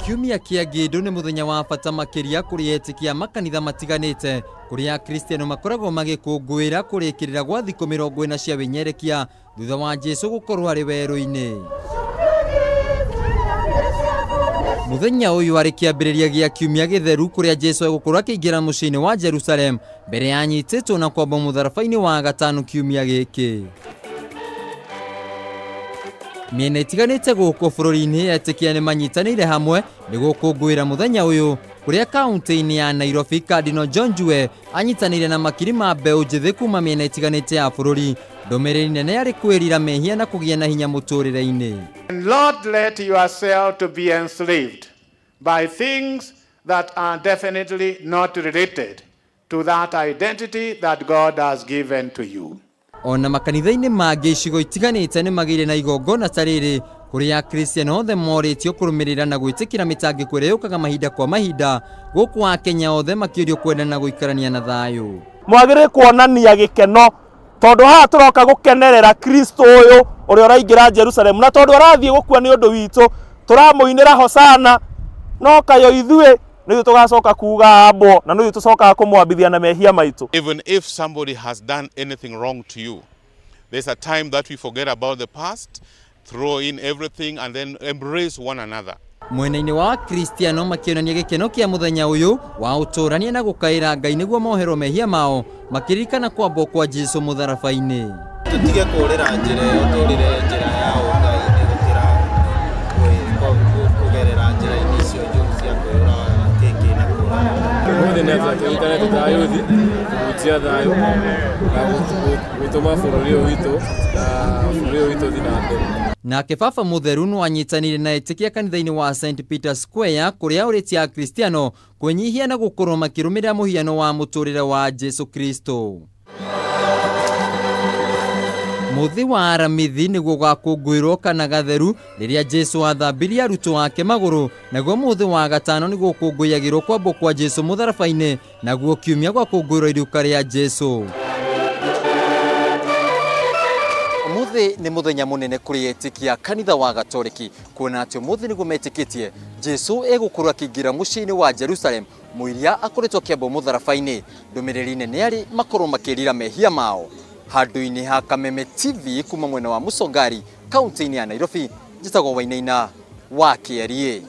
Kiumia kĩa Ngĩndũ nĩ mũthenya wa bata makĩria kũrĩ etĩkia makanitha matiganĩte kũrĩa Akristiano makoragwo magĩkũngũĩra kũrĩkĩrĩra gwa thikũ 40 cia wĩnyerekia thutha wa Jesũ gũkorwo arĩ werũ-inĩ. Mũthenya ũyũ arĩ kĩambĩrĩria gĩa kiumia gĩtheru kũrĩa Jesũ egũkorwo akĩingĩra mũciĩ-inĩ wa Jerusalem mbere ya anyitĩtwo na kwambwo mũtharaba-inĩ wa gatano kiumia gĩkĩ. Mĩena ĩtiganĩte gũkũ bũrũri-inĩ etĩkia nĩ manyitanĩire hamwe nĩ gũkũngũĩra mũthenya ũyũ kũrĩa kaunti-inĩ ya Nairobi Cardinal John Njue anyitanĩire na makiri ma mbeũ njĩthĩ kuma mĩena ĩtiganĩte ya bũrũri. Ndũmĩrĩri nene yarĩ kwĩrira mehia na kũgĩa na hinya mũtũrĩre-inĩ. Lord, let yourself to be enslaved by things that are definitely not related to that identity that God has given to you. Ona makanitha-inĩ mangĩ icigo itiganĩte nĩ magĩire na igongona ta rĩrĩ kũrĩa Akristiano othe morĩtio kũrũmĩrĩra na gwĩtĩkĩra mĩtangĩko ĩrĩa yũkaga mahinda kwa mahinda gũkũ Akenya othe makĩũrio kwendana na gũikarania na thayũ. Mwagĩrĩire kuonania gĩkeno tondũ haha tũroka gũkenerera Kristo ũyũ ũrĩa ũraingĩra Jerusalem na tondũ arathiĩ gũkua nĩ ũndũ witũ tũramũinĩra hosana no kayo ithuĩ nĩithuĩ tũgacoka kuga ambwo na nĩithuĩ tũcokaga kũmwambithia na mehia maitũ. Even if somebody has done anything wrong to you, there's a time that we forget about the past, throw in everything and then embrace one another. Mwena-inĩ wa Akristiano makĩonania gĩkeno kĩa mũthenya ũyũ wa ũtũrania na gũkaĩra Ngai nĩguo moherwo mehia mao makĩririkana kwambwo kwa Jesũ mũtharaba-inĩ. Tũtige kũrĩra njĩra ĩyo, tũrĩre njĩra ya ũngai nĩ gũkĩra kũgerera njĩra-inĩ icio njũru cia kwĩyũraga kĩngĩ na kũraga. Ũmũthĩ nĩ atĩ tũnyitanĩte ta ayuthi kũhutia thayũ na gũtũma bũrũri ũyũ witũ na bũrũri ũyũ witũ ũthiĩ na mbere. Nake Baba Mũtheru no anyitanĩire na etĩkia kanitha-inĩ wa St Peter Square kũrĩa ũrĩtie Akristiano kwĩnyihia na gũkorwo makĩrũmĩrĩra mũhiano wa mũtũrĩre wa Jesũ Kristo. Mũthĩ wa Aramithi nĩguo ũgakũngũĩrwo kana gatheru rĩrĩa Jesũ athambirie arutwo ake magũrũ, naguo mũthĩ wa gatano nĩguo ũkũngũyagĩrwo kwambwo kwa Jesũ mũtharaba-inĩ, naguo kiumia gwakũngũĩrwo iruka rĩa Jesũ. Ũmũthĩ nĩ mũthenya mũnene kũrĩ etĩkia kanitha wa Gatoreki kuona atĩ ũmũthĩ nĩguo metĩkĩtie Jesũ egũkorwo akĩingĩra mũciĩ-inĩ wa Jerusalem mũiria akoretwo akĩambwo mũtharaba-inĩ. Ndũmĩrĩri nene yarĩ makorwo makĩrira mehia mao. Handũ-inĩ ha Kameme TV kuma mwena wa Musongari kaunti-inĩ ya Nairobi, njĩtagwo Wainaina wa Kĩarie.